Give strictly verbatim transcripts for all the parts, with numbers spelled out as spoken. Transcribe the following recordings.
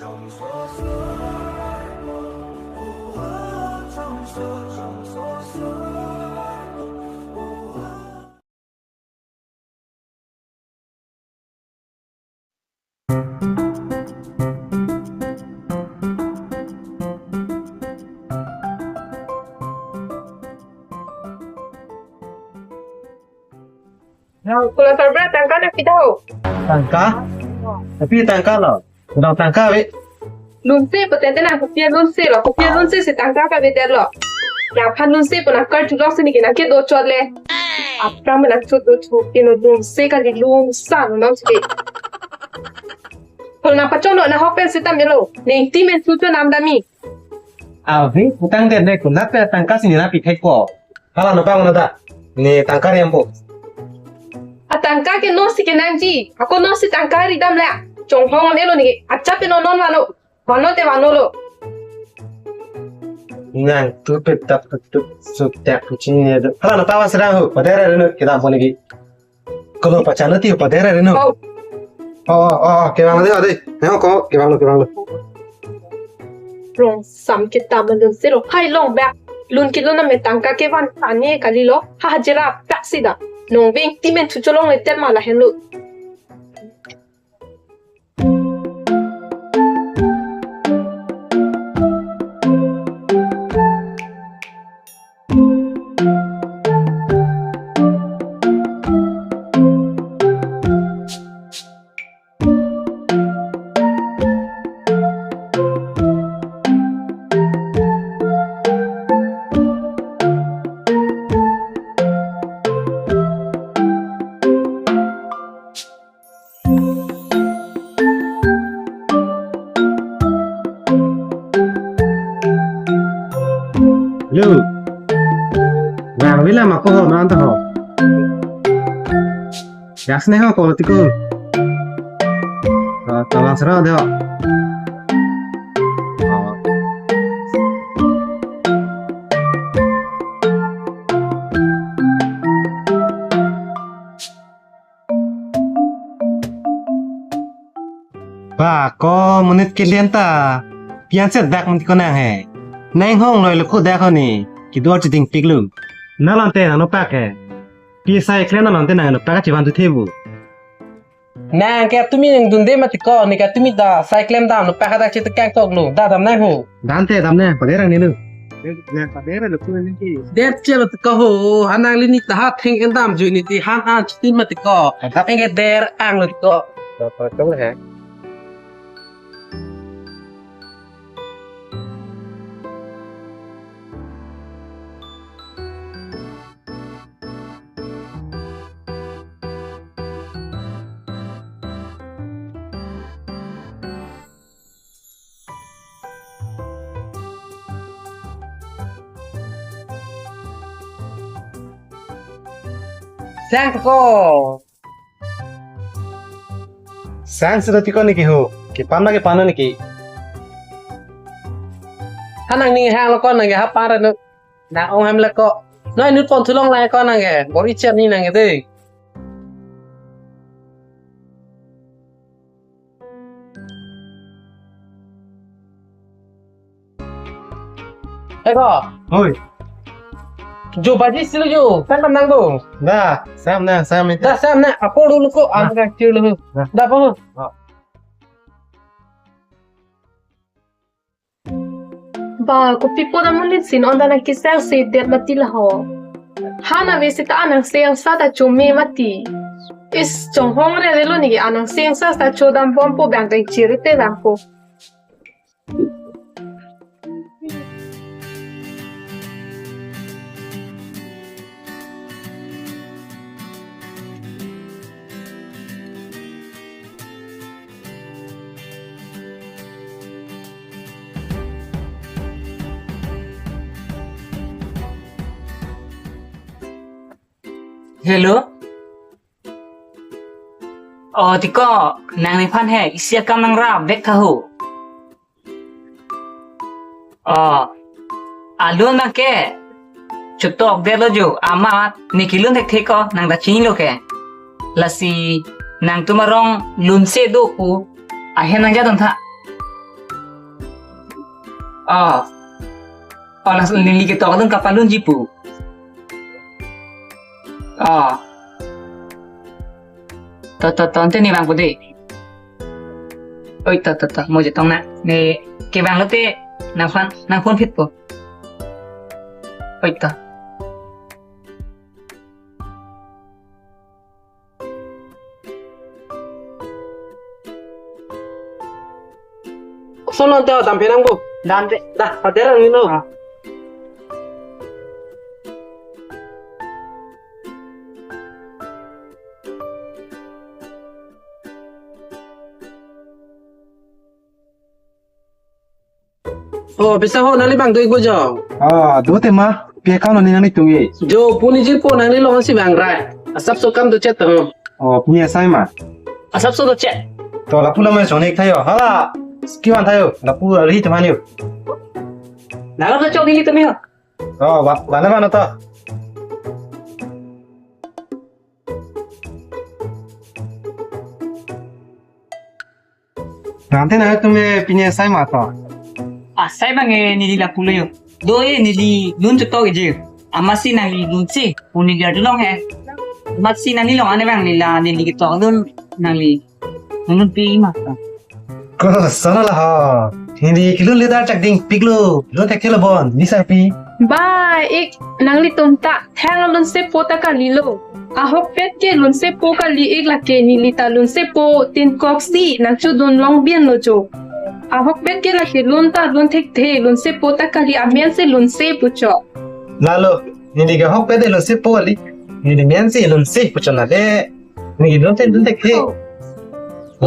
Nang kulang sarbra tangka nangpi ta ho. Tangka? Tapi tangka lo. Dang tangka ave. Lunse pu tangte nang kopi alunse lo, kopi alunse si tangka kavedet lo. Nangphan lunse pu nang kar chulok si neke nang kedo chot le. Aphrang nang chot do chu keno lunse kali lunsa lo nang si. Kol nang pachon lo nang hok pen sitame lo. Ne ingti men chu chu nam dami. Ave, putang den ne kunat pe tangka si nina pi thek ko. Hala no bang no da. Ne tangka riam po. Atangka ke nosi kenangji. Ako nosi tangka ridam le. Chonghong am elo neke. Acha pe non non vano. Vano te vano lo. Nang tu pe tap tu tu su tak tu chini ne do. Hala no pawan sedang ho. Padere reno kedam po neke. Kolo pachana ti padere reno. Oh. Oh, oh, oh, kevang lo dei, dei. Nang ko, kevang lo, kevang lo. Rong sam kita malun selo. Hai long bak. Lun kilo na me tangka kevan tane kali lo. Ha hajira pak sida. Nong veng timen chucholong le tema lahenlo. Hello. Vang vila ma ko ho man ta ho. Gas ne ho ko tiko. Ka talang sera de ho. Ba, ko monit kelen ta. Pian set dak mati ko nang he. Nang hong loi lo ko dak ho ni. Kidor chiding pik lu. Nalante nang no pak he. Pi sai klen nalante nang no pak chivan tu thebu. Nang ke tumi nang dunde mati ko, ne ke tumi da sai klem dam no pak dak chitu kang kok lu. Da dam nang ho. Dante dam ne, paderang ne lu. Ne, ne, padere lo tu ne ki. Der chelo tu ko ho, hanang lini taha theng endam ju ni ti han an chitin mati ko. Adap. Enge der ang lo tu ko. Da pa chong he. Sang ko. Sang sudah tiko niki ho. Kipan lagi panen niki. Hanang ni hang lo kon nang ha par no. Na ong hem le ko. Noi nut pon thulong lai ko nang ke. Bor ichet ni nang ke dei. Eko. Oi. Jo baji silo jo. Kan nang do. Da, sam na, sam ita. Da sam na. Apo dulu ko. Da. Ang ka chilo. Da. Da po. Da. Ba, kopi po da mulit sin onda nang kisang se det mati la ho. Hana ve sita anang se ang sa ta chome mati. Is chonghong re re lo ni anang se ang sa ta chodam bom po bang dang chiri te bang po. Hello. Oh, tiko, nang nephan he, isi akam nangrap vek tha ho. Oh, alun abang ke, chutok det lo jo, amat, ne kelun thekthe ko, nang ta chini lo ke. Lasi, nangtum arong lunse do pu, ahem nang jadon tha. Oh. Oh, lason neli ketok alun kapalunji pu. Oh. To, to, to, ante ne vangpo dei. Oi, to, to, to, mo chetong nang. Ne kevang lote nang phone, nang phone phitpo. Oi, to. Son non te, dam phe nang bo. Dam te. Da, hader ang ino. Ah. Oh, pisa ho, nangli bang do-ik bo jo. Ah, do te ma, pi account ni nanglitum ke. Jo, pu ne jirpo, nangli long si bang rai. Asapso kam do chet ho. Oh, pu ne asai ma. Asapso do chet. To lapu lamai chon-ik tha jo. Hala, kivan tha jo. Lapu ari teman jo. Nang do chok nelitum jo. Oh, wa, wa na ma na to. Nang te nangtum ke pi ne asai ma to. Asai bang ke neli lapulo jo. Do e neli lun chetok eji. Amatsi nangli lunsi, pu neli arjulong he. Amatsi nangli long ane bang neli la neli ketok alun nangli. Nang lunpi ma to. Ko, sana la ha. Neli kelun le dar chak dingpiklo. Lun thekthe lo bon. Ni sarpi. Ba, ik nanglitum ta thang lunsepo ta kalilo. Ahokpet ke lunsepo kali-ik lake neli ta lunsepo tinkoksi nangchudun long bien lo jo. Ahokpet ke lake lun ta lun thekthe lunsepo ta kali amen si lunse pu chot. Lalo, neli ke ahokpet de lunsepo kali. Neli men si lunse pu chot na de. Neli lun thek lun thekthe.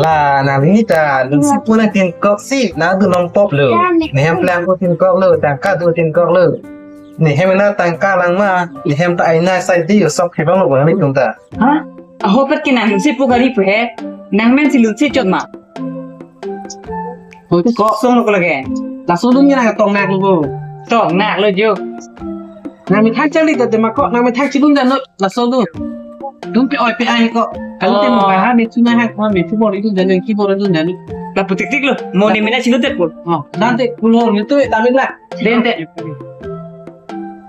La, nangli ta lunsepo nang tinkoksi nangdun long pop lo. Nehem plang ko tinkok lo, tangka do tinkok lo. Nehem na tangka lang ma, nehem ta aina sai di sok khebang lo nangtum ta. Ha? Ahokpet ke nang lunsepo kali pu he. Nang men si lunse chot ma. Hoi ko song lo ko lake. Laso dun nang tong nak lo bo. Tong nak lo jo. Nang methang charli ta tema ko, nang methang chilun dan lo, laso dun. Dun pe oi pe ai ko. Kalau te mo ha me chuna ha, mo me chubor idun dan ki bor idun dan. Lapu tiktik lo. Mo ne mena chilun te pul. Oh, dan te pulo ni tu, eh, dam-ik la. Den te.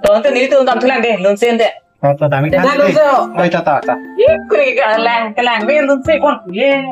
To te nelitum dam thulang de, lunse te. Oh, to dam-ik. Te dam-ik lo. Oi, ta, ta, ta. Ye, kuri kalang, kalang, me lunse kon. Ye.